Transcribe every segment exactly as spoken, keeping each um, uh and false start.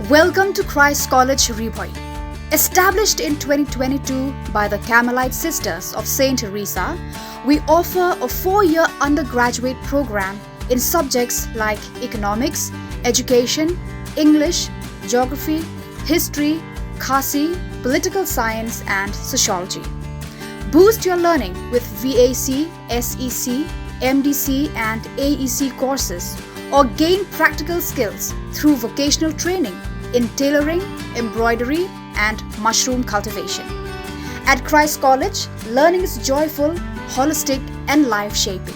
Welcome to Christ College Ri Bhoi. Established in twenty twenty-two by the Carmelite Sisters of Saint Teresa, we offer a four-year undergraduate program in subjects like economics, education, English, geography, history, Khasi, political science, and sociology. Boost your learning with V A C, S E C, M D C, and A E C courses, or gain practical skills through vocational training in tailoring, embroidery, and mushroom cultivation. At Christ College, learning is joyful, holistic, and life shaping.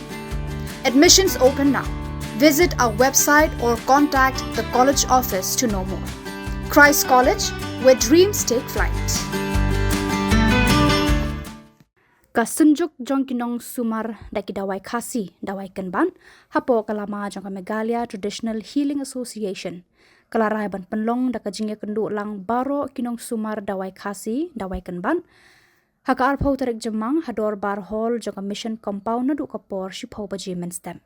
Admissions open now. Visit our website or contact the college office to know more. Christ College, where dreams take flight. Ka synjuk jong ki nongsumar da ki dawai Khasi, dawai kynbat, hapoh ka lama jong ka Meghalaya Traditional Healing Association, ka la rai ban pynlong da ka jingïakynduh lang baroh ki nongsumar dawai Khasi, dawai kynbat, ha ka arphew tarik Jymmang, ha Dorbar Hall jong ka Mission Compound naduh ka por shiphew baje mynstep.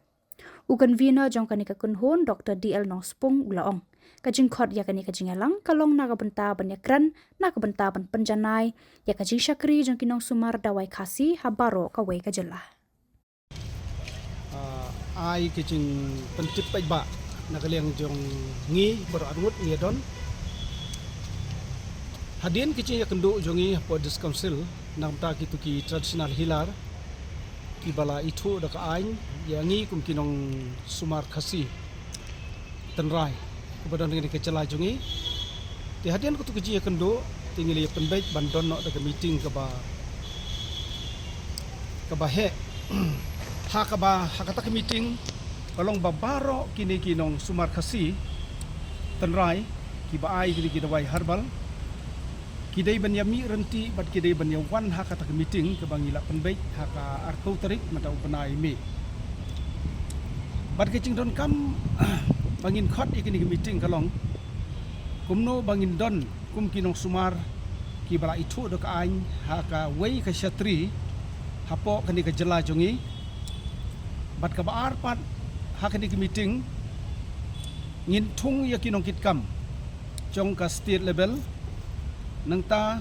U convener jong kane ka kynhun, Doctor D L Nongspung, u la ong, ka jingkhot ïa kane ka jingïalang ka long na ka bynta ban ïakren, na ka bynta ban pynjanai ïa ka jingshakri jong ki nongsumar dawai Khasi ha baroh kawei ka jylla. Ah, ai ka jingpyntip paidbah na ka liang jong ngi baroh arngut ngi don. Hadien ka jingïakynduh jong ngi hapoh District Council na ka bynta kito ki traditional healer, kiba la ithuh da ka aiñ ïa ngi kum ki nongsumar Khasi tynrai kiba don ha kane ka jylla jong ngi. Te hadien kato ka jingïakynduh te ngi la ïa pynbeit ban don noh da ka meeting kaba, kaba heh. Ha kaba, ha kata ka meeting ka long ba baroh kine ki nongsumar Khasi tynrai kiba ai kine ki dawai herbal ki dei ban ïa mih ryntih bad ki dei ban ïa wan ha kata ka meeting kaba ngi la pynbeit ha ka arphew tarik mynta u bnai May. Bad ka jingdonkam ba ngin khot ïa kane ka meeting ka long kumno ba ngin don kum ki nongsumar kiba la ithuh da ka aiñ ha kawei ka shatri hapoh kane ka jylla jong ngi. Bad kaba ar pat, ha kane ka meeting ngin thung ïa ki nongkitkam jong ka state level, nangta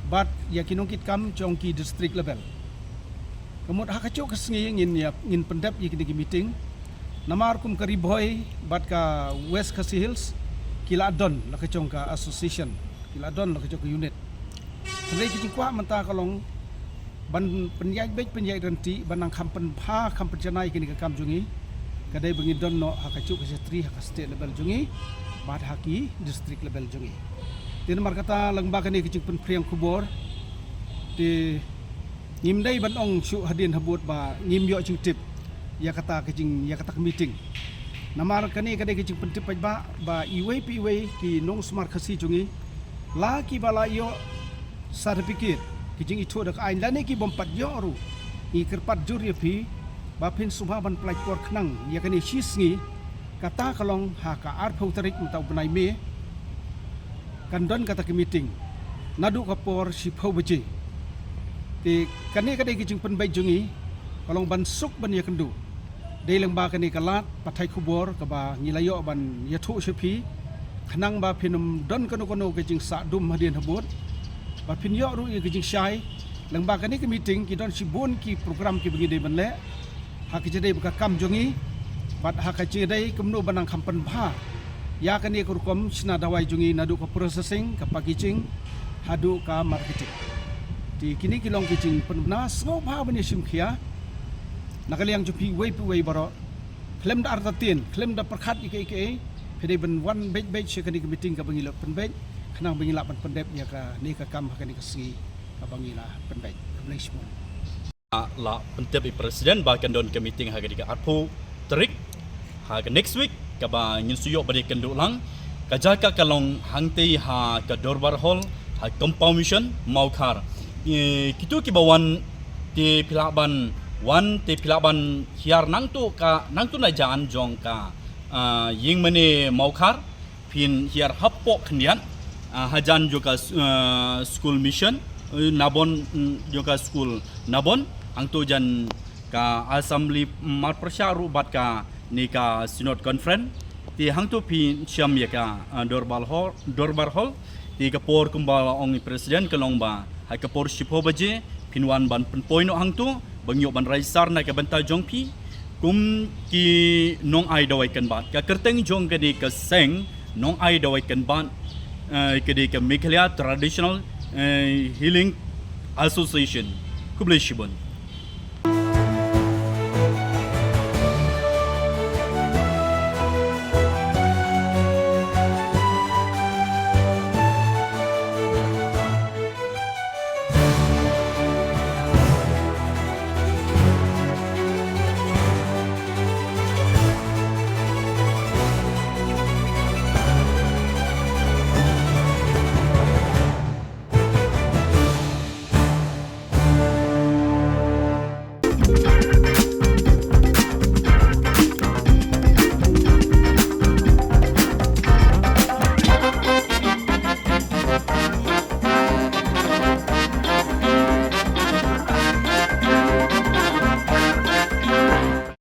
bad ïa ki nongkitkam jong ki district level. Ka mut ha kajuh ka sngi ngin ïa, ngin pyndep ïa kine ki meeting. Namar kum ka Ri Bhoi bad ka West Khasi Hills ki la don la ka jong ka association, ki la don la ka jong ka unit. Hynrei ka jingkwah mynta ka long ban pynïaid beit pynïaid ryntih, ban nang kham pynbha kham pynjanai kine ki kam jong ngi, ka dei ba ngin don noh ha kajuh ka shatri ha ka state level jong ngi bad ha ki district level jong ngi. Te namar kata lyngba kane ka jingpynphriang khubor te ngim dei ban ong shuh hadien habud ba ngim ïoh jingtip ïa kata ka jing, ïa kata ka meeting. Namar kane ka dei ka jingpyntip paidbah ba iwei pa iwei ki nongsumar Khasi jong ngi, la kiba la ïoh certificate ka jingithuh da ka aiñ lane ki bym pat ïoh ruh, ngi kyrpad jur ïa phi ba phin sngewbha ban pyllait por khnang ïa kane shi sngi, kata ka long ha ka arphew tarik mynta u bnai May, kan don kata ka meeting naduh ka por shiphew baje. Te kane ka dei ka jingpynbeit jong ngi ka long ban suk ban ïakynduh. Dei lyngba kane ka lad pathai khubor kaba ngi la ïoh ban ïathuh sha phi, khnang ba phin ym don kano kano ka jingsah dum hadien habud, ba phin ïoh ruh ïa ka jingshai lyngba kane ka meeting. Ki don shibun ki program kiba ngi dei ban leh ha ka jingdei bad ka kam jong ngi bad ha ka jingdei kumno ban nang kham pynbha ïa kane ka rukom shna dawai jong ngi, naduh ka processing, ka packaging haduh ka marketing. Te kine ki long ki jingpynbna, sngewbha ban ïashim khia na ka liang jong phi iwei pa iwei baroh. Khlem da artatien, khlem da pyrkhat ïa kaei kaei, phi dei ban wan beit beit sha kane ka meeting kaba ngi la pynbeit, khnang ba ngin lah ban pyndep ïa kane ka kam ha kane ka sngi kaba ngi la pynbeit. Khublei shibun. Ah, la pyntip i President ba kan don ka meeting ha kane ka arphew tarik, ha ka next week, kaba ngin sa ïoh ban ïakynduh lang. Ka jaka ka long hangtei ha ka Dorbar Hall, ha Compound Mission, Mawkhar. Eh, kito kiba wan te phi lah ban wan, te phi lah ban hiar nangto ka, nangto na jan jong ka, ah, ïingmane Mawkhar, phin hiar hapoh khyndiat, ah, hajan jong ka, ah, school mission, eh, Nabon, mm, jong ka school Nabon, hangto jan ka assembly, mm, mar pyrshah ruh bad kane ka synod conference. Te hangto phi shem ïa ka, ah, dorbar hall, dorbar hall. Te ka por kumba la ong i president ka long ba ha ka por shiphew baje phin wan ban pynpoi noh hangto ba ngin ïoh ban register na ka bynta jong phi kum ki nongai dawai kynbat. Ka kyrteng jong kane ka seng nongai dawai kynbat, eh, ka dei ka Meghalaya Traditional, eh, Healing Association. Khublei shibun.